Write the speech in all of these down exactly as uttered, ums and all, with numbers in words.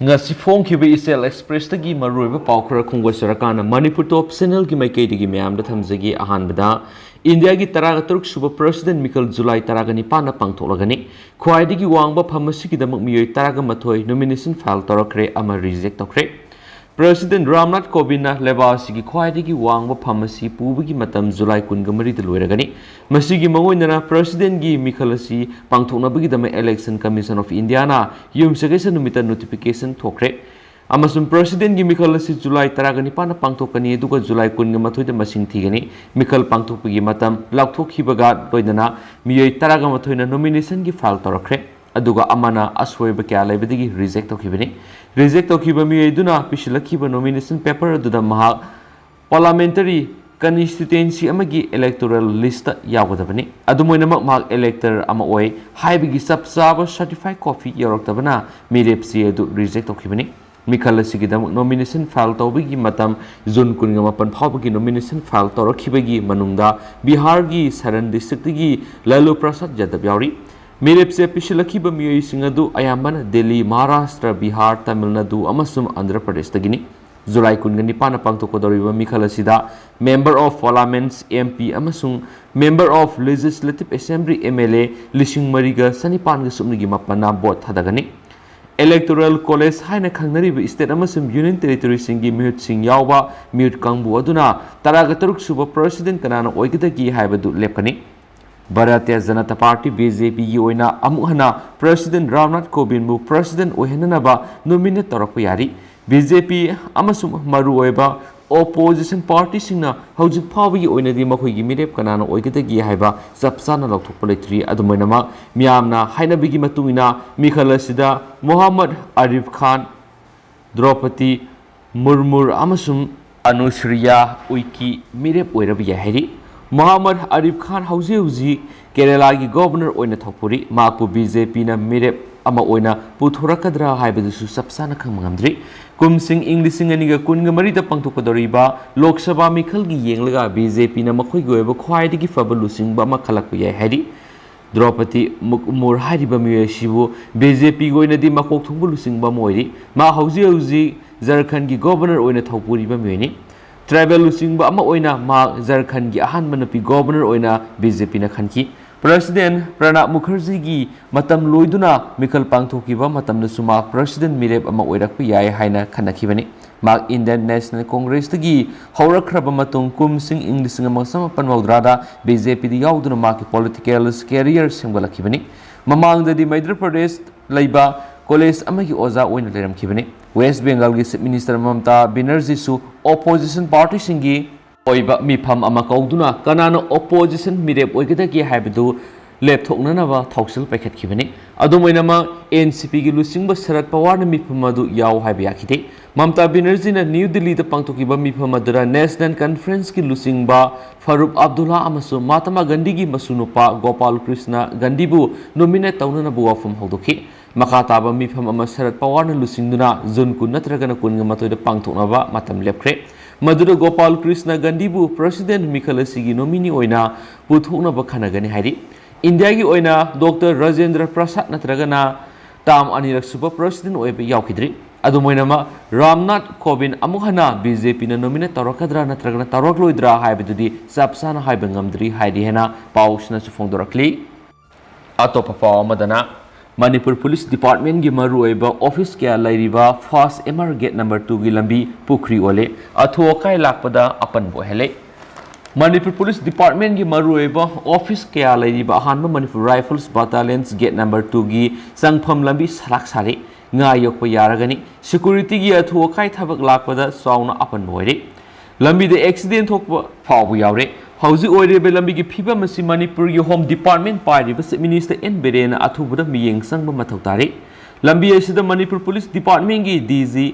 ꯉꯁꯤ ꯐꯣꯡꯈꯤꯕ ꯏꯆꯦꯜ ꯑꯦꯛꯁꯄ꯭ꯔꯦꯁꯇꯒꯤ ꯃꯔꯨꯑꯣꯏꯕ ꯄꯥꯎ ꯈꯔ ꯈꯣꯡꯒꯣꯏ ꯁꯔꯀꯥꯔꯅ ꯃꯅꯤꯄꯨꯔ ꯇꯣꯞ ꯆꯦꯅꯦꯜꯒꯤ ꯃꯥꯏꯀꯩꯗꯒꯤ ꯃꯌꯥꯝꯗ ꯊꯝꯖꯒꯦ꯫ ꯑꯍꯥꯟꯕꯗ, ꯏꯟꯗꯤꯌꯥꯒꯤ ꯇꯔꯥꯒ ꯇꯔꯨꯛ ꯁꯨꯕ ꯄ꯭ꯔꯁꯤꯗꯦꯟ ꯃꯤꯈꯜ ꯖꯨꯂꯥꯏ ꯇꯔꯥꯒ ꯅꯤꯄꯥꯟꯗ ꯄꯥꯡꯊꯣꯛꯂꯒꯅꯤ꯫ ꯈ꯭ꯋꯥꯏꯗꯒꯤ ꯋꯥꯡꯕ ꯐꯝ ꯑꯁꯤꯒꯤꯗꯃꯛ ꯃꯤꯑꯣꯏ ꯇꯔꯥꯒ ꯃꯥꯊꯣꯏ ꯅꯣꯃꯤꯅꯦꯁꯟ ꯐꯥꯏꯜ ꯇꯧꯔꯛꯈ꯭ꯔꯦ, ꯑꯃ ꯔꯤꯖꯦꯛ ꯇꯧꯈ꯭ꯔꯦ꯫ ꯄ꯭ꯔꯁꯤꯗꯦꯟ ꯔꯥꯝꯅꯥꯊ ꯀꯣꯕꯤꯟꯗꯅ ꯂꯩꯕꯥꯛ ꯑꯁꯤꯒꯤ ꯈ꯭ꯋꯥꯏꯗꯒꯤ ꯋꯥꯡꯕ ꯐꯝ ꯑꯁꯤ ꯄꯨꯕꯒꯤ ꯃꯇꯝ ꯖꯨꯂꯥꯏ ꯀꯨꯟꯒ ꯃꯔꯤꯗ ꯂꯣꯏꯔꯒꯅꯤ꯫ ꯃꯁꯤꯒꯤ ꯃꯥꯡꯑꯣꯏꯅꯅ ꯄ꯭ꯔꯁꯤꯗꯦꯟꯒꯤ ꯃꯤꯈꯜ ꯑꯁꯤ ꯄꯥꯡꯊꯣꯛꯅꯕꯒꯤꯗꯃꯛ ꯏꯂꯦꯛꯁꯟ ꯀꯃꯤꯁꯟ ꯑꯣꯐ ꯏꯟꯗꯤꯌꯥꯅ ꯌꯨꯝꯁꯀꯩꯁ ꯅꯨꯃꯤꯠꯇ ꯅꯣꯇꯤꯐꯤꯀꯦꯁꯟ ꯊꯣꯛꯈ꯭ꯔꯦ꯫ ꯑꯃꯁꯨꯡ ꯄ꯭ꯔꯁꯤꯗꯦꯟꯒꯤ ꯃꯤꯈꯜ ꯑꯁꯤ ꯖꯨꯂꯥꯏ ꯇꯔꯥꯒ ꯅꯤꯄꯥꯟꯗ ꯄꯥꯡꯊꯣꯛꯀꯅꯤ, ꯑꯗꯨꯒ ꯖꯨꯂꯥꯏ ꯀꯨꯟꯒ ꯃꯥꯊꯣꯏꯗ ꯃꯁꯤꯡ ꯊꯤꯒꯅꯤ꯫ ꯃꯤꯈꯜ ꯄꯥꯡꯊꯣꯛꯄꯒꯤ ꯃꯇꯝ ꯂꯥꯎꯊꯣꯛꯈꯤꯕꯒ ꯂꯣꯏꯅꯅ ꯃꯤꯑꯣꯏ ꯇꯔꯥꯒ ꯃꯥꯊꯣꯏꯅ ꯅꯣꯃꯤꯅꯦꯁꯟꯒꯤ ꯐꯥꯏꯜ ꯇꯧꯔꯛꯈ꯭ꯔꯦ, ꯑꯗꯨꯒ ꯑꯃꯅ ꯑꯁꯣꯏꯕ ꯀꯌꯥ ꯂꯩꯕꯗꯒꯤ ꯔꯤꯖꯦꯛ ꯇꯧꯈꯤꯕꯅꯤ꯫ ꯔꯤꯖꯦꯛ ꯇꯧꯈꯤꯕ ꯃꯤꯑꯣꯏꯗꯨꯅ ꯄꯤꯁꯤꯜꯂꯛꯈꯤꯕ ꯅꯣꯃꯤꯅꯦꯁꯟ ꯄꯦꯄꯔ ꯑꯗꯨꯗ ꯃꯍꯥꯛ ꯄꯥꯔꯂꯥꯃꯦꯟꯇꯔꯤ ꯀꯟꯁꯇꯤꯇ꯭ꯋꯦꯟꯁꯤ ꯑꯃꯒꯤ ꯏꯂꯦꯛꯇꯣꯔꯦꯜ ꯂꯤꯁꯇ ꯌꯥꯎꯒꯗꯕꯅꯤ꯫ ꯑꯗꯨꯝ ꯑꯣꯏꯅꯃꯛ, ꯃꯍꯥꯛ ꯏꯂꯦꯛꯇꯔ ꯑꯃ ꯑꯣꯏ ꯍꯥꯏꯕꯒꯤ ꯆꯞ ꯆꯥꯕ ꯁꯔꯇꯤꯐꯥꯏꯗ ꯀꯣꯄꯤ ꯌꯧꯔꯛꯇꯕꯅ ꯃꯤꯔꯦꯞ ꯆꯦ ꯑꯗꯨ ꯔꯤꯖꯦꯛ ꯇꯧꯈꯤꯕꯅꯤ꯫ ꯃꯤꯈꯜ ꯑꯁꯤꯒꯤꯗꯃꯛ ꯅꯣꯃꯤꯅꯦꯁꯟ ꯐꯥꯏꯜ ꯇꯧꯕꯒꯤ ꯃꯇꯝ ꯖꯨꯟ ꯀꯨꯟꯒ ꯃꯥꯄꯟ ꯐꯥꯎꯕꯒꯤ ꯅꯣꯃꯤꯅꯦꯁꯟ ꯐꯥꯏꯜ ꯇꯧꯔꯛꯈꯤꯕꯒꯤ ꯃꯅꯨꯡꯗ ꯕꯤꯍꯥꯔꯒꯤ ꯁꯔꯟ ꯗꯤꯁꯇ꯭ꯔꯤꯛꯇꯒꯤ ꯂꯥꯂꯨ ꯄ꯭ꯔꯁꯥꯗ ꯌꯥꯗꯕ ꯌꯥꯎꯔꯤ꯫ ꯃꯤꯔꯦꯞ ꯆꯦ ꯄꯤꯁꯤꯜꯂꯛꯈꯤꯕ ꯃꯤꯑꯣꯏꯁꯤꯡ ꯑꯗꯨ ꯑꯌꯥꯝꯕꯅ ꯗꯦꯜꯂꯤ, ꯃꯍꯥꯔꯥꯁꯇ꯭ꯔ, ꯕꯤꯍꯥꯔ, ꯇꯥꯃꯤꯜ ꯅꯥꯗꯨ ꯑꯃꯁꯨꯡ ꯑꯥꯟꯙ꯭ꯔ ꯄ꯭ꯔꯗꯦꯁꯇꯒꯤꯅꯤ꯫ ꯖꯨꯂꯥꯏ ꯀꯨꯟꯒ ꯅꯤꯄꯥꯟꯗ ꯄꯥꯡꯊꯣꯛꯀꯗꯧꯔꯤꯕ ꯃꯤꯈꯜ ꯑꯁꯤꯗ Member of Parliament, M P, ꯑꯃꯁꯨꯡ Member of Legislative Assembly, M L A, ꯂꯤꯁꯤꯡ ꯃꯔꯤꯒ ꯆꯅꯤꯄꯥꯟꯒ ꯁꯨꯞꯅꯒꯤ ꯃꯥꯄꯟꯅ ꯚꯣꯠ ꯊꯥꯗꯒꯅꯤ꯫ ꯏꯂꯦꯛꯇꯣꯔꯦꯜ ꯀꯣꯂꯦꯖ ꯍꯥꯏꯅ ꯈꯪꯅꯔꯤꯕ ꯁ꯭ꯇꯦꯠ ꯑꯃꯁꯨꯡ ꯌꯨꯅꯤꯌꯟ ꯇꯦꯔꯤꯇꯣꯔꯤꯁꯤꯡꯒꯤ ꯃꯤꯍꯨꯠꯁꯤꯡ ꯌꯥꯎꯕ ꯃꯤꯍꯨꯠ ꯀꯥꯡꯕꯨ ꯑꯗꯨꯅ ꯇꯔꯥꯒ ꯇꯔꯨꯛ ꯁꯨꯕ ꯄ꯭ꯔꯁꯤꯗꯦꯟ ꯀꯅꯥꯅ ꯑꯣꯏꯒꯗꯒꯦ ꯍꯥꯏꯕꯗꯨ ꯂꯦꯞꯀꯅꯤ꯫ Bharatiya Janata party, B J P, ꯒꯤ ꯑꯣꯏꯅ ꯑꯃꯨꯛ ꯍꯟꯅ ꯄ꯭ꯔꯁꯤꯗꯦꯟ ꯔꯥꯝꯅꯥꯊ ꯀꯣꯕꯤꯟꯕꯨ ꯄ꯭ꯔꯁꯤꯗꯦꯟ ꯑꯣꯏꯍꯟꯅꯅꯕ ꯅꯣꯃꯤꯅꯦꯠ ꯇꯧꯔꯛꯄ ꯌꯥꯔꯤ꯫ B J P ꯑꯃꯁꯨꯡ ꯃꯔꯨꯑꯣꯏꯕ ꯑꯣꯄꯣꯖꯤꯁꯟ ꯄꯥꯔꯇꯤꯁꯤꯡꯅ ꯍꯧꯖꯤꯛ ꯐꯥꯎꯕꯒꯤ ꯑꯣꯏꯅꯗꯤ ꯃꯈꯣꯏꯒꯤ ꯃꯤꯔꯦꯞ ꯀꯅꯥꯅ ꯑꯣꯏꯒꯗꯒꯦ ꯍꯥꯏꯕ ꯆꯞ ꯆꯥꯅ ꯂꯥꯎꯊꯣꯛꯄ ꯂꯩꯇ꯭ꯔꯤ꯫ ꯑꯗꯨꯝ ꯑꯣꯏꯅꯃꯛ, ꯃꯤꯌꯥꯝꯅ ꯍꯥꯏꯅꯕꯒꯤ ꯃꯇꯨꯡ ꯏꯟꯅ ꯃꯤꯈꯜ ꯑꯁꯤꯗ ꯃꯣꯍꯝꯃꯗ ꯑꯥꯔꯤꯐ ꯈꯥꯟ, ꯗ꯭ꯔꯧꯄꯗꯤ ꯃꯨꯔꯃꯨ ꯑꯃꯁꯨꯡ ꯑꯅꯨꯁꯨꯏꯌꯥ ꯎꯏꯀꯦ ꯃꯤꯔꯦꯞ ꯑꯣꯏꯔꯕ ꯌꯥꯏ ꯍꯥꯏꯔꯤ꯫ ꯃꯣꯍꯝꯃꯗ ꯑꯥꯔꯤꯐ ꯈꯥꯟ ꯍꯧꯖꯤꯛ ꯍꯧꯖꯤꯛ ꯀꯦꯔꯦꯂꯥꯒꯤ ꯒꯣꯚꯔꯅꯔ ꯑꯣꯏꯅ ꯊꯧꯄꯨꯔꯤ꯫ ꯃꯍꯥꯛꯄꯨ B J P ꯅ ꯃꯤꯔꯦꯞ ꯑꯃ ꯑꯣꯏꯅ ꯄꯨꯊꯣꯔꯛꯀꯗ꯭ꯔꯥ ꯍꯥꯏꯕꯗꯨꯁꯨ ꯆꯞ ꯆꯥꯅ ꯈꯪꯕ ꯉꯝꯗ꯭ꯔꯤ꯫ ꯀꯨꯝꯁꯤꯡ ꯏꯪ ꯂꯤꯁꯤꯡ ꯑꯅꯤꯒ ꯀꯨꯟꯒ ꯃꯔꯤꯗ ꯄꯥꯡꯊꯣꯛꯀꯗꯧꯔꯤꯕ ꯂꯣꯛ ꯁꯚꯥ ꯃꯤꯈꯜꯒꯤ ꯌꯦꯡꯂꯒ B J P ꯅ ꯃꯈꯣꯏꯒꯤ ꯑꯣꯏꯕ ꯈ꯭ꯋꯥꯏꯗꯒꯤ ꯐꯕ ꯂꯨꯆꯤꯡꯕ ꯑꯃ ꯈꯜꯂꯛꯄ ꯌꯥꯏ ꯍꯥꯏꯔꯤ꯫ ꯗ꯭ꯔꯧꯄꯗꯤ ꯃꯨꯔꯃꯨ ꯍꯥꯏꯔꯤꯕ ꯃꯤꯑꯣꯏ ꯑꯁꯤꯕꯨ ꯕꯤ ꯖꯦ ꯄꯤꯒꯤ ꯑꯣꯏꯅꯗꯤ ꯃꯀꯣꯛ ꯊꯣꯡꯕ ꯂꯨꯆꯤꯡꯕ ꯑꯃ ꯑꯣꯏꯔꯤ꯫ ꯃꯍꯥꯛ ꯍꯧꯖꯤꯛ ꯍꯧꯖꯤꯛ ꯖꯔꯈꯟꯒꯤ ꯒꯣꯚꯔꯅꯔ ꯑꯣꯏꯅ ꯊꯧꯄꯨꯔꯤꯕ ꯃꯤꯑꯣꯏꯅꯤ꯫ ꯇ꯭ꯔꯥꯏꯕꯦꯜ ꯂꯨꯆꯤꯡꯕ ꯑꯃ ꯑꯣꯏꯅ ꯃꯍꯥꯛ ꯖꯔꯈꯟꯒꯤ ꯑꯍꯥꯟꯕ ꯅꯨꯄꯤ ꯒꯣꯚꯔꯅꯔ ꯑꯣꯏꯅ ꯕꯤ ꯖꯦ ꯄꯤꯅ ꯈꯟꯈꯤ꯫ ꯄ꯭ꯔꯁꯤꯗꯦꯟ ꯄ꯭ꯔꯅꯥꯕ ꯃꯨꯈꯔꯖꯤꯒꯤ ꯃꯇꯝ ꯂꯣꯏꯗꯨꯅ ꯃꯤꯈꯜ ꯄꯥꯡꯊꯣꯛꯈꯤꯕ ꯃꯇꯝꯗꯁꯨ ꯃꯍꯥꯛ ꯄ꯭ꯔꯁꯤꯗꯦꯟ ꯃꯤꯔꯦꯞ ꯑꯃ ꯑꯣꯏꯔꯛꯄ ꯌꯥꯏ ꯍꯥꯏꯅ ꯈꯟꯅꯈꯤꯕꯅꯤ꯫ ꯃꯍꯥꯛ ꯏꯟꯗꯤꯌꯟ ꯅꯦꯁꯅꯦꯜ ꯀꯣꯡꯒ꯭ꯔꯦꯁꯇꯒꯤ ꯍꯧꯔꯛꯈ꯭ꯔꯕ ꯃꯇꯨꯡ ꯀꯨꯝꯁꯤꯡ ꯏꯪ ꯂꯤꯁꯤꯡ ꯑꯃ ꯆꯃꯥꯄꯟ ꯃꯧꯗ꯭ꯔꯥꯗ ꯕꯤ ꯖꯦ ꯄꯤꯗ ꯌꯥꯎꯗꯨꯅ ꯃꯍꯥꯛꯀꯤ ꯄꯣꯂꯤꯇꯤꯀꯦꯜ ꯀꯦꯔꯤꯌꯔ ꯁꯦꯝꯒꯠꯂꯛꯈꯤꯕꯅꯤ꯫ ꯃꯃꯥꯡꯗꯗꯤ ꯃꯩꯗ꯭ꯔ ꯄ꯭ꯔꯗꯦꯁ ꯂꯩꯕ ꯀꯣꯂꯦꯖ ꯑꯃꯒꯤ ꯑꯣꯖꯥ ꯑꯣꯏꯅ ꯂꯩꯔꯝꯈꯤꯕꯅꯤ꯫ ꯋꯦꯁ ꯕꯦꯡꯒꯜꯒꯤ ꯆꯤꯐ ꯃꯤꯅꯤꯁꯇꯔ ꯃꯃꯇꯥ ꯕꯦꯅꯔꯖꯤꯁꯨ ꯑꯣꯄꯣꯖꯤꯁꯟ ꯄꯥꯔꯇꯤꯁꯤꯡꯒꯤ ꯑꯣꯏꯕ ꯃꯤꯐꯝ ꯑꯃ ꯀꯧꯗꯨꯅ ꯀꯅꯥꯅ ꯑꯣꯄꯣꯖꯤꯁꯟ ꯃꯤꯔꯦꯞ ꯑꯣꯏꯒꯗꯒꯦ ꯍꯥꯏꯕꯗꯨ ꯂꯦꯞꯊꯣꯛꯅꯅꯕ ꯊꯧꯁꯤꯜ ꯄꯥꯏꯈꯠꯈꯤꯕꯅꯤ꯫ ꯑꯗꯨꯝ ꯑꯣꯏꯅꯃꯛ, ꯑꯦꯟ ꯁꯤ ꯄꯤꯒꯤ ꯂꯨꯆꯤꯡꯕ ꯁꯔꯠ ꯄꯋꯥꯔꯅ ꯃꯤꯐꯝ ꯑꯗꯨ ꯌꯥꯎ ꯍꯥꯏꯕ ꯌꯥꯈꯤꯗꯦ꯫ ꯃꯃꯇꯥ ꯕꯦꯅꯔꯖꯤꯅ ꯅ꯭ꯌꯨ ꯗꯤꯜꯂꯤꯗ ꯄꯥꯡꯊꯣꯛꯈꯤꯕ ꯃꯤꯐꯝ ꯑꯗꯨꯗ ꯅꯦꯁꯅꯦꯜ ꯀꯟꯐꯔꯦꯟꯁꯀꯤ ꯂꯨꯆꯤꯡꯕ ꯐꯥꯔꯨꯛ ꯑꯕꯗꯨꯜꯂꯥ ꯑꯃꯁꯨꯡ ꯃꯍꯥꯇꯃꯥ ꯒꯥꯟꯙꯤꯒꯤ ꯃꯁꯨꯅꯨꯄꯥ ꯒꯣꯄꯥꯜ ꯀ꯭ꯔꯤꯁꯅ ꯒꯥꯟꯙꯤꯕꯨ ꯅꯣꯃꯤꯅꯦꯠ ꯇꯧꯅꯅꯕ ꯋꯥꯐꯝ ꯍꯧꯗꯣꯛꯈꯤ꯫ ꯃꯈꯥ ꯇꯥꯕ ꯃꯤꯐꯝ ꯑꯃ ꯁꯔꯠ ꯄꯋꯥꯔꯅ ꯂꯨꯆꯤꯡꯗꯨꯅ ꯖꯨꯟ ꯀꯨꯟ ꯅꯠꯇ꯭ꯔꯒꯅ ꯀꯨꯟꯒ ꯃꯥꯊꯣꯏꯗ ꯄꯥꯡꯊꯣꯛꯅꯕ ꯃꯇꯝ ꯂꯦꯞꯈ꯭ꯔꯦ꯫ ꯃꯗꯨꯗ ꯒꯣꯄꯥꯜ ꯀ꯭ꯔꯤꯁꯅ ꯒꯥꯟꯙꯤꯕꯨ ꯄ꯭ꯔꯁꯤꯗꯦꯟ ꯃꯤꯈꯜ ꯑꯁꯤꯒꯤ ꯅꯣꯃꯤꯅꯤ ꯑꯣꯏꯅ ꯄꯨꯊꯣꯛꯅꯕ ꯈꯟꯅꯒꯅꯤ ꯍꯥꯏꯔꯤ꯫ ꯏꯟꯗꯤꯌꯥꯒꯤ ꯑꯣꯏꯅ ꯗꯣꯛꯇꯔ ꯔꯥꯖꯦꯟꯗ꯭ꯔ ꯄ꯭ꯔꯁꯥꯗ ꯅꯠꯇ꯭ꯔꯒꯅ ꯇꯥꯝ ꯑꯅꯤꯔꯛ ꯁꯨꯕ ꯄ꯭ꯔꯁꯤꯗꯦꯟ ꯑꯣꯏꯕ ꯌꯥꯎꯈꯤꯗ꯭ꯔꯤ꯫ ꯑꯗꯨꯝ ꯑꯣꯏꯅꯃꯛ, ꯔꯥꯝꯅꯥꯊ ꯀꯣꯕꯤꯟꯗ ꯑꯃꯨꯛ ꯍꯟꯅ ꯕꯤ ꯖꯦ ꯄꯤꯅ ꯅꯣꯃꯤꯅꯦꯠ ꯇꯧꯔꯛꯀꯗ꯭ꯔꯥ ꯅꯠꯇ꯭ꯔꯒꯅ ꯇꯧꯔꯛꯂꯣꯏꯗ꯭ꯔꯥ ꯍꯥꯏꯕꯗꯨꯗꯤ ꯆꯞ ꯆꯥꯅ ꯍꯥꯏꯕ ꯉꯝꯗ꯭ꯔꯤ ꯍꯥꯏꯔꯤ ꯍꯥꯏꯅ ꯄꯥꯎꯁꯤꯅꯁꯨ ꯐꯣꯡꯗꯣꯔꯛꯂꯤ꯫ ꯑꯇꯣꯞꯄ ꯄꯥꯎ ꯑꯃꯗꯅ, ꯃꯅꯤꯄꯨꯔ ꯄꯨꯂꯤꯁ ꯗꯤꯄꯥꯔꯠꯃꯦꯟꯒꯤ ꯃꯔꯨꯑꯣꯏꯕ ꯑꯣꯐꯤꯁ ꯀꯌꯥ ꯂꯩꯔꯤꯕ ꯐꯥꯁ ꯑꯦꯝ ꯑꯥꯔ ꯒꯦꯠ ꯅꯝꯕꯔ ꯇꯨꯒꯤ ꯂꯝꯕꯤ ꯄꯨꯈ꯭ꯔꯤ ꯑꯣꯜꯂꯦ꯫ ꯑꯊꯨ ꯑꯀꯥꯏ ꯂꯥꯛꯄꯗ ꯑꯄꯟꯕ ꯑꯣꯏꯍꯜꯂꯦ꯫ ꯃꯅꯤꯄꯨꯔ ꯄꯨꯂꯤꯁ ꯗꯤꯄꯥꯔꯠꯃꯦꯟꯒꯤ ꯃꯔꯨꯑꯣꯏꯕ ꯑꯣꯐꯤꯁ ꯀꯌꯥ ꯂꯩꯔꯤꯕ ꯑꯍꯥꯟꯕ ꯃꯅꯤꯄꯨꯔ ꯔꯥꯏꯐꯜꯁ ꯕꯇꯥꯂꯤꯌꯟꯁ ꯒꯦꯠ ꯅꯝꯕꯔ ꯇꯨꯒꯤ ꯆꯪꯐꯝ ꯂꯝꯕꯤ ꯁꯂꯥꯛ ꯁꯥꯔꯦ꯫ ꯉꯥ ꯌꯣꯛꯄ ꯌꯥꯔꯒꯅꯤ꯫ ꯁꯦꯀꯨꯔꯤꯇꯤꯒꯤ ꯑꯊꯨ ꯑꯀꯥꯏ ꯊꯕꯛ ꯂꯥꯛꯄꯗ ꯆꯥꯎꯅ ꯑꯄꯟꯕ ꯑꯣꯏꯔꯦ꯫ ꯂꯝꯕꯤꯗ ꯑꯦꯛꯁꯤꯗꯦꯟ ꯊꯣꯛꯄ ꯐꯥꯎꯕ ꯌꯥꯎꯔꯦ꯫ ꯍꯧꯖꯤꯛ ꯑꯣꯏꯔꯤꯕ ꯂꯝꯕꯤꯒꯤ ꯐꯤꯕꯝ ꯑꯁꯤ ꯃꯅꯤꯄꯨꯔꯒꯤ ꯍꯣꯝ ꯗꯤꯄꯥꯔꯠꯃꯦꯟ ꯄꯥꯏꯔꯤꯕ ꯆꯤꯐ ꯃꯤꯅꯤꯁꯇꯔ ꯑꯦꯟ ꯕꯤꯔꯦꯟꯅ ꯑꯊꯨꯕꯗ ꯃꯤꯠꯌꯦꯡ ꯆꯪꯕ ꯃꯊꯧ ꯇꯥꯔꯤ꯫ ꯂꯝꯕꯤ ꯑꯁꯤꯗ ꯃꯅꯤꯄꯨꯔ ꯄꯨꯂꯤꯁ ꯗꯤꯄꯥꯔꯠꯃꯦꯟꯒꯤ ꯗꯤ G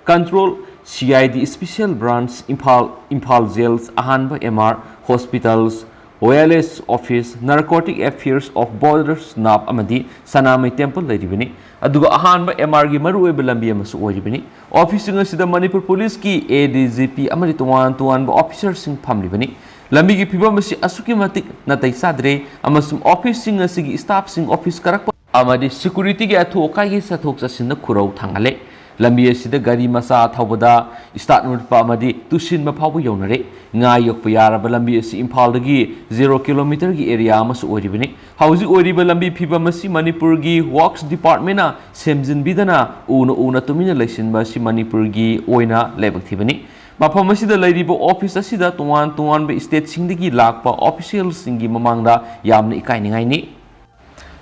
control, C I D special branch Imphal, Imphal jails, ꯑꯍꯥꯟꯕ M R, hospitals, wireless office, narcotic affairs of borders ꯅꯥꯞ ꯑꯃꯗꯤ ꯁꯅꯥꯃꯍꯤ ꯇꯦꯝꯄꯜ ꯂꯩꯔꯤꯕꯅꯤ꯫ ꯑꯗꯨꯒ ꯑꯍꯥꯟꯕ ꯑꯦꯝ ꯑꯥꯔꯒꯤ ꯃꯔꯨꯑꯣꯏꯕ ꯂꯝꯕꯤ ꯑꯃꯁꯨ ꯑꯣꯏꯔꯤꯕꯅꯤ꯫ ꯑꯣꯐꯤꯁꯁꯤꯡ ꯑꯁꯤꯗ ꯃꯅꯤꯄꯨꯔ ꯄꯨꯂꯤꯁꯀꯤ ꯑꯦ ꯗꯤ ꯖꯤ ꯄꯤ ꯑꯃꯗꯤ ꯇꯣꯉꯥꯟ ꯇꯣꯉꯥꯟꯕ ꯑꯣꯐꯤꯁꯥꯔꯁꯤꯡ ꯐꯝꯂꯤꯕꯅꯤ꯫ ꯂꯝꯕꯤꯒꯤ ꯐꯤꯕꯝ ꯑꯁꯤ ꯑꯁꯨꯛꯀꯤ ꯃꯇꯤꯛ ꯅꯥꯇꯩ ꯆꯥꯗ꯭ꯔꯦ ꯑꯃꯁꯨꯡ ꯑꯣꯐꯤꯁꯁꯤꯡ ꯑꯁꯤꯒꯤ ꯁ꯭ꯇꯥꯐꯁꯤꯡ ꯑꯣꯐꯤꯁ ꯀꯥꯔꯛꯄ ꯑꯃꯗꯤ ꯁꯦꯀ꯭ꯌꯨꯔꯤꯇꯤꯒꯤ ꯑꯊꯨ ꯑꯀꯥꯏꯒꯤ ꯆꯠꯊꯣꯛ ꯆꯠꯁꯤꯟꯗ ꯈꯨꯔꯧ ꯊꯥꯡꯍꯜꯂꯦ꯫ ꯂꯝꯕꯤ ꯑꯁꯤꯗ ꯒꯥꯔꯤ ꯃꯆꯥ ꯊꯧꯕꯗ ꯁ꯭ꯇꯥꯔꯠ ꯃꯨꯠꯄ ꯑꯃꯗꯤ ꯇꯨꯁꯤꯟꯕ ꯐꯥꯎꯕ ꯌꯧꯅꯔꯦ꯫ ꯉꯥ ꯌꯣꯛꯄ ꯌꯥꯔꯕ ꯂꯝꯕꯤ ꯑꯁꯤ ꯏꯝꯐꯥꯜꯗꯒꯤ ꯖꯦꯔꯣ ꯀꯤꯂꯣꯃꯤꯇꯔꯒꯤ ꯑꯦꯔꯤꯌꯥ ꯑꯃꯁꯨ ꯑꯣꯏꯔꯤꯕꯅꯤ꯫ ꯍꯧꯖꯤꯛ ꯑꯣꯏꯔꯤꯕ ꯂꯝꯕꯤ ꯐꯤꯕꯝ ꯑꯁꯤ ꯃꯅꯤꯄꯨꯔꯒꯤ ꯋꯥꯔꯛꯁ ꯗꯤꯄꯥꯔꯠꯃꯦꯟꯅ ꯁꯦꯝꯖꯤꯟꯕꯤꯗꯅ ꯎꯅ ꯎꯅ ꯇꯨꯃꯤꯟꯅ ꯂꯩꯁꯤꯟꯕ ꯑꯁꯤ ꯃꯅꯤꯄꯨꯔꯒꯤ ꯑꯣꯏꯅ ꯂꯥꯏꯕꯛ ꯊꯤꯕꯅꯤ꯫ ꯃꯐꯝ ꯑꯁꯤꯗ ꯂꯩꯔꯤꯕ ꯑꯣꯐꯤꯁ ꯑꯁꯤꯗ ꯇꯣꯉꯥꯟ ꯇꯣꯉꯥꯟꯕ ꯁ꯭ꯇꯦꯠꯁꯤꯡꯗꯒꯤ ꯂꯥꯛꯄ ꯑꯣꯐꯤꯁꯤꯌꯦꯜꯁꯤꯡꯒꯤ ꯃꯃꯥꯡꯗ ꯌꯥꯝꯅ ꯏꯀꯥꯏꯅꯤꯡꯉꯥꯏꯅꯤ꯫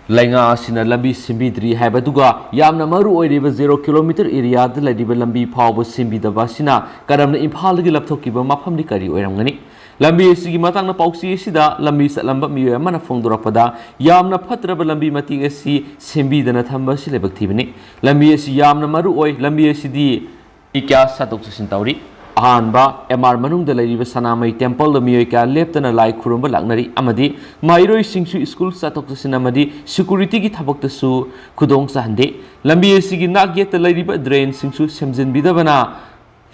ꯂꯩꯉꯥꯛ ꯑꯁꯤꯅ ꯂꯝꯕꯤ ꯁꯦꯝꯕꯤꯗ꯭ꯔꯤ ꯍꯥꯏꯕꯗꯨꯒ ꯌꯥꯝꯅ ꯃꯔꯨ ꯑꯣꯏꯔꯤꯕ ꯖꯦꯔꯣ ꯀꯤꯂꯣꯃꯤꯇꯔ ꯑꯦꯔꯤꯌꯥꯗ ꯂꯩꯔꯤꯕ ꯂꯝꯕꯤ ꯐꯥꯎꯕ ꯁꯦꯝꯕꯤꯗꯕ ꯑꯁꯤꯅ ꯀꯔꯝꯅ ꯏꯝꯐꯥꯜꯗꯒꯤ ꯂꯥꯞꯊꯣꯛꯈꯤꯕ ꯃꯐꯝꯗꯤ ꯀꯔꯤ ꯑꯣꯏꯔꯝꯒꯅꯤ? ꯂꯝꯕꯤ ꯑꯁꯤꯒꯤ ꯃꯇꯥꯡꯗ ꯄꯥꯎꯆꯦ ꯑꯁꯤꯗ ꯂꯝꯕꯤ ꯆꯠꯂꯝꯕ ꯃꯤꯑꯣꯏ ꯑꯃꯅ ꯐꯣꯡꯗꯣꯔꯛꯄꯗ, ꯌꯥꯝꯅ ꯐꯠꯇ꯭ꯔꯕ ꯂꯝꯕꯤ ꯃꯇꯦꯛ ꯑꯁꯤ ꯁꯦꯝꯕꯤꯗꯅ ꯊꯝꯕ ꯑꯁꯤ ꯂꯥꯏꯕꯛ ꯊꯤꯕꯅꯤ꯫ ꯂꯝꯕꯤ ꯑꯁꯤ ꯌꯥꯝꯅ ꯃꯔꯨ ꯑꯣꯏ꯫ ꯂꯝꯕꯤ ꯑꯁꯤꯗꯤ ꯃꯤ ꯀꯌꯥ ꯆꯠꯊꯣꯛ ꯆꯠꯁꯤꯟ ꯇꯧꯔꯤ꯫ ꯑꯍꯥꯟꯕ, ꯑꯦꯝ ꯑꯥꯔ ꯃꯅꯨꯡꯗ ꯂꯩꯔꯤꯕ ꯁꯅꯥꯃꯍꯤ ꯇꯦꯝꯄꯜꯗ ꯃꯤꯑꯣꯏ ꯀꯌꯥ ꯂꯦꯞꯇꯅ ꯂꯥꯏ ꯈꯨꯔꯨꯝꯕ ꯂꯥꯛꯅꯔꯤ ꯑꯃꯗꯤ ꯃꯍꯩꯔꯣꯏꯁꯤꯡꯁꯨ ꯁ꯭ꯀꯨꯜ ꯆꯠꯊꯣꯛ ꯆꯠꯁꯤꯟ ꯑꯃꯗꯤ ꯁꯦꯀ꯭ꯌꯨꯔꯤꯇꯤꯒꯤ ꯊꯕꯛꯇꯁꯨ ꯈꯨꯗꯣꯡ ꯆꯥꯍꯟꯗꯦ꯫ ꯂꯝꯕꯤ ꯑꯁꯤꯒꯤ ꯅꯥꯛ ꯌꯦꯠꯇ ꯂꯩꯔꯤꯕ ꯗ꯭ꯔꯦꯟꯁꯤꯡꯁꯨ ꯁꯦꯝꯖꯤꯟꯕꯤꯗꯕꯅ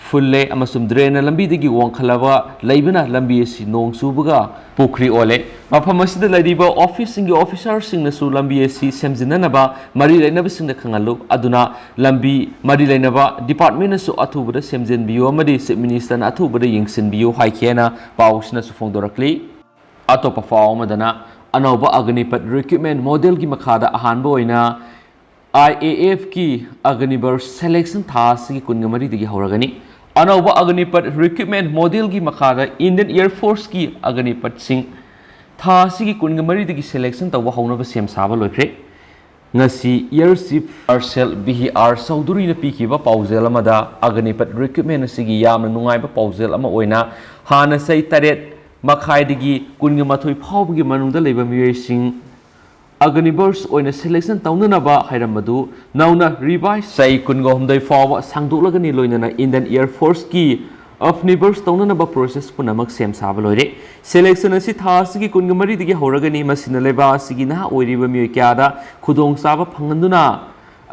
ꯐꯨꯜꯂꯦ ꯑꯃꯁꯨꯡ ꯗ꯭ꯔꯦꯟꯅ ꯂꯝꯕꯤꯗꯒꯤ ꯋꯥꯡꯈꯠꯂꯕ ꯂꯩꯕꯅ ꯂꯝꯕꯤ ꯑꯁꯤ ꯅꯣꯡ ꯆꯨꯕꯒ ꯄꯨꯈ꯭ꯔꯤ ꯑꯣꯜꯂꯦ꯫ ꯃꯐꯝ ꯑꯁꯤꯗ ꯂꯩꯔꯤꯕ ꯑꯣꯐꯤꯁꯁꯤꯡꯒꯤ ꯑꯣꯐꯤꯁꯥꯔꯁꯤꯡꯅꯁꯨ ꯂꯝꯕꯤ ꯑꯁꯤ ꯁꯦꯝꯖꯤꯟꯅꯅꯕ ꯃꯔꯤ ꯂꯩꯅꯕꯁꯤꯡꯗ ꯈꯪꯍꯜꯂꯨ, ꯑꯗꯨꯅ ꯂꯝꯕꯤ ꯃꯔꯤ ꯂꯩꯅꯕ ꯗꯤꯄꯥꯔꯠꯃꯦꯟꯅꯁꯨ ꯑꯊꯨꯕꯗ ꯁꯦꯝꯖꯤꯟꯕꯤꯌꯨ ꯑꯃꯗꯤ ꯆꯤꯐ ꯃꯤꯅꯤꯁꯇꯔꯅ ꯑꯊꯨꯕꯗ ꯌꯦꯡꯁꯤꯟꯕꯤꯌꯨ ꯍꯥꯏꯈꯤ ꯍꯥꯏꯅ ꯄꯥꯎ ꯑꯁꯤꯅꯁꯨ ꯐꯣꯡꯗꯣꯔꯛꯂꯤ꯫ ꯑꯇꯣꯞꯄ ꯄꯥꯎ ꯑꯃꯗꯅ, ꯑꯅꯧꯕ ꯑꯒꯅꯤꯄꯠ ꯔꯤꯀ꯭ꯔꯨꯠꯃꯦꯟ ꯃꯣꯗꯦꯜꯒꯤ ꯃꯈꯥꯗ ꯑꯍꯥꯟꯕ ꯑꯣꯏꯅ ꯑꯥꯏ ꯑꯦ ꯑꯦꯐꯀꯤ ꯑꯒꯅꯤꯕꯔꯁ ꯁꯦꯂꯦꯛꯁꯟ ꯊꯥ ꯑꯁꯤꯒꯤ ꯀꯨꯟꯒ ꯃꯔꯤꯗꯒꯤ ꯍꯧꯔꯒꯅꯤ꯫ ꯑꯅꯧꯕ ꯑꯒꯅꯤꯄꯠ ꯔꯤꯀ꯭ꯔꯨꯠꯃꯦꯟ ꯃꯣꯗꯦꯜꯒꯤ ꯃꯈꯥꯗ ꯏꯟꯗꯤꯌꯟ ꯑꯦꯌꯔ ꯐꯣꯔꯁꯀꯤ ꯑꯒꯅꯤꯄꯠꯁꯤꯡ ꯊꯥ ꯑꯁꯤꯒꯤ ꯀꯨꯟꯒ ꯃꯔꯤꯗꯒꯤ ꯁꯦꯂꯦꯛꯁꯟ ꯇꯧꯕ ꯍꯧꯅꯕ ꯁꯦꯝ ꯁꯥꯕ ꯂꯣꯏꯈ꯭ꯔꯦ꯫ ꯉꯁꯤ ꯑꯦꯌꯔ ꯆꯤꯐ ꯃꯥꯔꯁꯦꯜ ꯕꯤ ꯍꯤ ꯑꯥꯔ ꯆꯧꯙꯨꯔꯤꯅ ꯄꯤꯈꯤꯕ ꯄꯥꯎꯖꯦꯜ ꯑꯃꯗ ꯑꯒꯅꯤꯄꯠ ꯔꯤꯀ꯭ꯔꯨꯠꯃꯦꯟ ꯑꯁꯤꯒꯤ ꯌꯥꯝꯅ ꯅꯨꯡꯉꯥꯏꯕ ꯄꯥꯎꯖꯦꯜ ꯑꯃ ꯑꯣꯏꯅ ꯍꯥꯟꯅ ꯆꯍꯤ ꯇꯔꯦꯠ ꯃꯈꯥꯏꯗꯒꯤ ꯀꯨꯟꯒ ꯃꯥꯊꯣꯏ ꯐꯥꯎꯕꯒꯤ ꯃꯅꯨꯡꯗ ꯂꯩꯕ ꯃꯤꯑꯣꯏꯁꯤꯡ ꯑꯒꯅꯤꯕꯔꯁ ꯑꯣꯏꯅ ꯁꯦꯂꯦꯛꯁꯟ ꯇꯧꯅꯅꯕ ꯍꯥꯏꯔꯝꯕꯗꯨ ꯅꯧꯅ ꯔꯤꯚꯥꯏꯁ ꯆꯍꯤ ꯀꯨꯟꯒ ꯍꯨꯝꯗꯣꯏ ꯐꯥꯎꯕ ꯁꯥꯡꯗꯣꯛꯂꯒꯅꯤ, ꯂꯣꯏꯅꯅ ꯏꯟꯗꯤꯌꯟ ꯑꯦꯌꯔ ꯐꯣꯔꯁꯀꯤ ꯑꯒꯅꯤꯕꯔꯁ ꯇꯧꯅꯅꯕ ꯄ꯭ꯔꯣꯁꯦꯁ ꯄꯨꯝꯅꯃꯛ ꯁꯦꯝ ꯁꯥꯕ ꯂꯣꯏꯔꯦ꯫ ꯁꯦꯂꯦꯛꯁꯟ ꯑꯁꯤ ꯊꯥ ꯑꯁꯤꯒꯤ ꯀꯨꯟꯒ ꯃꯔꯤꯗꯒꯤ ꯍꯧꯔꯒꯅꯤ꯫ ꯃꯁꯤꯅ ꯂꯩꯕꯥꯛ ꯑꯁꯤꯒꯤ ꯅꯍꯥ ꯑꯣꯏꯔꯤꯕ ꯃꯤꯑꯣꯏ ꯀꯌꯥꯗ ꯈꯨꯗꯣꯡꯆꯥꯕ ꯐꯪꯍꯟꯗꯨꯅ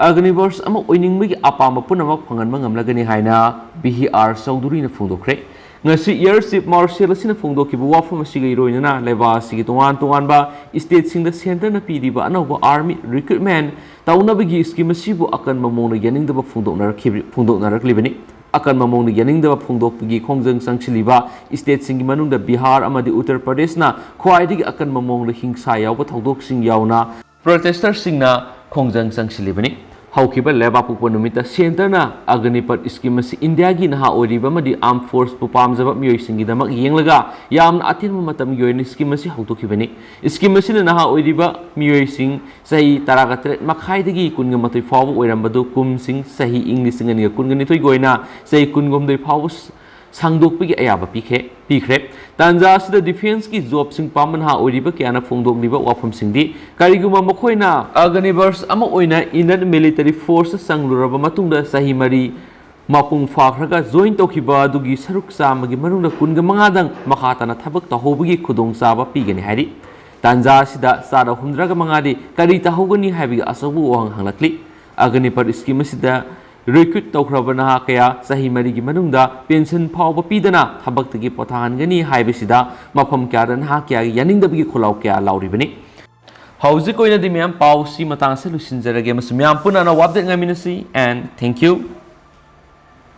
ꯑꯒꯅꯤꯕꯔꯁ ꯑꯃ ꯑꯣꯏꯅꯤꯡꯕꯒꯤ ꯑꯄꯥꯝꯕ ꯄꯨꯝꯅꯃꯛ ꯐꯪꯍꯟꯕ ꯉꯝꯂꯒꯅꯤ ꯍꯥꯏꯅ ꯕꯤ ꯍꯤ ꯑꯥꯔ ꯆꯧꯙꯨꯔꯤꯅ ꯐꯣꯡꯗꯣꯛꯈ꯭ꯔꯦ꯫ ꯉꯁꯤ Air Chief Marshal ꯑꯁꯤꯅ ꯐꯣꯡꯗꯣꯛꯈꯤꯕ ꯋꯥꯐꯝ ꯑꯁꯤꯒ ꯏꯔꯣꯏꯅꯅ ꯂꯩꯕꯥꯛ ꯑꯁꯤꯒꯤ ꯇꯣꯉꯥꯟ ꯇꯣꯉꯥꯟꯕ stateꯁꯤꯡꯗ centreꯅ ꯄꯤꯔꯤꯕ ꯑꯅꯧꯕ army recruitment ꯇꯧꯅꯕꯒꯤ scheme ꯑꯁꯤꯕꯨ ꯑꯀꯟꯕ ꯃꯑꯣꯡꯗ ꯌꯥꯅꯤꯡꯗꯕ ꯐꯣꯡꯗꯣꯛꯅꯔꯛꯈꯤꯕ-, ꯐꯣꯡꯗꯣꯛꯅꯔꯛꯂꯤꯕꯅꯤ꯫ ꯑꯀꯟꯕ ꯃꯑꯣꯡꯗ ꯌꯥꯅꯤꯡꯗꯕ ꯐꯣꯡꯗꯣꯛꯄꯒꯤ ꯈꯣꯡꯖꯪ ꯆꯪꯁꯤꯜꯂꯤꯕ stateꯁꯤꯡꯒꯤ ꯃꯅꯨꯡꯗ ꯕꯤꯍꯥꯔ ꯑꯃꯗꯤ ꯎꯠꯇꯔ ꯄ꯭ꯔꯗꯦꯁꯅ ꯈ꯭ꯋꯥꯏꯗꯒꯤ ꯑꯀꯟꯕ ꯃꯑꯣꯡꯗ ꯍꯤꯡꯁꯥ ꯌꯥꯎꯕ ꯊꯧꯗꯣꯛꯁꯤꯡ ꯌꯥꯎꯅ protesters ꯁꯤꯡꯅ ꯈꯣꯡꯖꯪ ꯆꯪꯁꯤꯜꯂꯤꯕꯅꯤ꯫ ꯍꯧꯈꯤꯕ ꯂꯩꯕꯥꯛꯄꯣꯛꯄ ꯅꯨꯃꯤꯠꯇ centreꯅ Agnipath scheme ꯑꯁꯤ ꯏꯟꯗꯤꯌꯥꯒꯤ ꯅꯍꯥ ꯑꯣꯏꯔꯤꯕ ꯑꯃꯗꯤ armed forceꯄꯨ ꯄꯥꯝꯖꯕ ꯃꯤꯑꯣꯏꯁꯤꯡꯒꯤꯗꯃꯛ ꯌꯦꯡꯂꯒ ꯌꯥꯝꯅ ꯑꯇꯦꯟꯕ ꯃꯇꯝꯒꯤ ꯑꯣꯏꯅ scheme ꯑꯁꯤ ꯍꯧꯗꯣꯛꯈꯤꯕꯅꯤ꯫ Scheme ꯑꯁꯤꯅ ꯅꯍꯥ ꯑꯣꯏꯔꯤꯕ ꯃꯤꯑꯣꯏꯁꯤꯡ ꯆꯍꯤ ꯇꯔꯥꯒ ꯇꯔꯦꯠ ꯃꯈꯥꯏꯗꯒꯤ ꯀꯨꯟꯒ ꯃꯥꯊꯣꯏ ꯐꯥꯎꯕ ꯑꯣꯏꯔꯝꯕꯗꯨ ꯀꯨꯝꯁꯤꯡ ꯆꯍꯤ ꯏꯪ ꯂꯤꯁꯤꯡ ꯑꯅꯤꯒ ꯀꯨꯟꯒ ꯅꯤꯊꯣꯏꯒꯤ ꯑꯣꯏꯅ ꯆꯍꯤ ꯀꯨꯟꯍꯨꯝꯗꯣꯏ ꯐꯥꯎꯕ ꯁ-, ꯁꯥꯡꯗꯣꯛꯄꯒꯤ ꯑꯌꯥꯕ ꯄꯤꯈ꯭ꯔꯦ, ꯄꯤꯈ꯭ꯔꯦ꯫ ꯇꯥꯟꯖꯥ ꯑꯁꯤꯗ defenceꯀꯤ jobꯁꯤꯡ ꯄꯥꯝꯕ ꯅꯍꯥ ꯑꯣꯏꯔꯤꯕ ꯀꯌꯥꯅ ꯐꯣꯡꯗꯣꯛꯂꯤꯕ ꯋꯥꯐꯝꯁꯤꯡꯗꯤ, ꯀꯔꯤꯒꯨꯝꯕ ꯃꯈꯣꯏꯅ Agniveer ꯑꯃ ꯑꯣꯏꯅ Indian Military Force ꯆꯪꯂꯨꯔꯕ ꯃꯇꯨꯡꯗ ꯆꯍꯤ ꯃꯔꯤ ꯃꯄꯨꯡ ꯐꯥꯈ꯭ꯔꯒ join ꯇꯧꯈꯤꯕ ꯑꯗꯨꯒꯤ ꯁꯔꯨꯛ ꯆꯥꯝꯃꯒꯤ ꯃꯅꯨꯡꯗ ꯀꯨꯟꯒ ꯃꯉꯥꯗꯪ ꯃꯈꯥ ꯇꯥꯅ ꯊꯕꯛ ꯇꯧꯍꯧꯕꯒꯤ ꯈꯨꯗꯣꯡꯆꯥꯕ ꯄꯤꯒꯅꯤ ꯍꯥꯏꯔꯤ꯫ ꯇꯥꯟꯖꯥ ꯑꯁꯤꯗ ꯆꯥꯗ ꯍꯨꯝꯗ꯭ꯔꯥꯒ ꯃꯉꯥꯗꯤ ꯀꯔꯤ ꯇꯧꯍꯧꯒꯅꯤ ꯍꯥꯏꯕꯒꯤ ꯑꯆꯧꯕ ꯋꯥꯍꯪ ꯍꯪꯂꯛꯂꯤ꯫ Agnipath scheme ꯑꯁꯤꯗ recruit ꯇꯧꯈ꯭ꯔꯕ ꯅꯍꯥ ꯀꯌꯥ ꯆꯍꯤ ꯃꯔꯤꯒꯤ ꯃꯅꯨꯡꯗ pension ꯐꯥꯎꯕ ꯄꯤꯗꯅ ꯊꯕꯛꯇꯒꯤ ꯄꯣꯊꯥꯍꯟꯒꯅꯤ ꯍꯥꯏꯕꯁꯤꯗ ꯃꯐꯝ ꯀꯌꯥꯗ ꯅꯍꯥ ꯀꯌꯥꯒꯤ ꯌꯥꯅꯤꯡꯗꯕꯒꯤ ꯈꯣꯜꯂꯥꯎ ꯀꯌꯥ ꯂꯥꯎꯔꯤꯕꯅꯤ꯫ ꯍꯧꯖꯤꯛ ꯑꯣꯏꯅꯗꯤ ꯃꯌꯥꯝ ꯄꯥꯎꯁꯤ ꯃꯇꯥꯡꯁꯦ ꯂꯣꯏꯁꯤꯟꯖꯔꯒꯦ ꯑꯃꯁꯨꯡ ꯃꯌꯥꯝ ꯄꯨꯟꯅ ꯑꯅꯧꯕ update ꯉꯥꯏꯃꯤꯟꯅꯁꯤ, and thank you꯫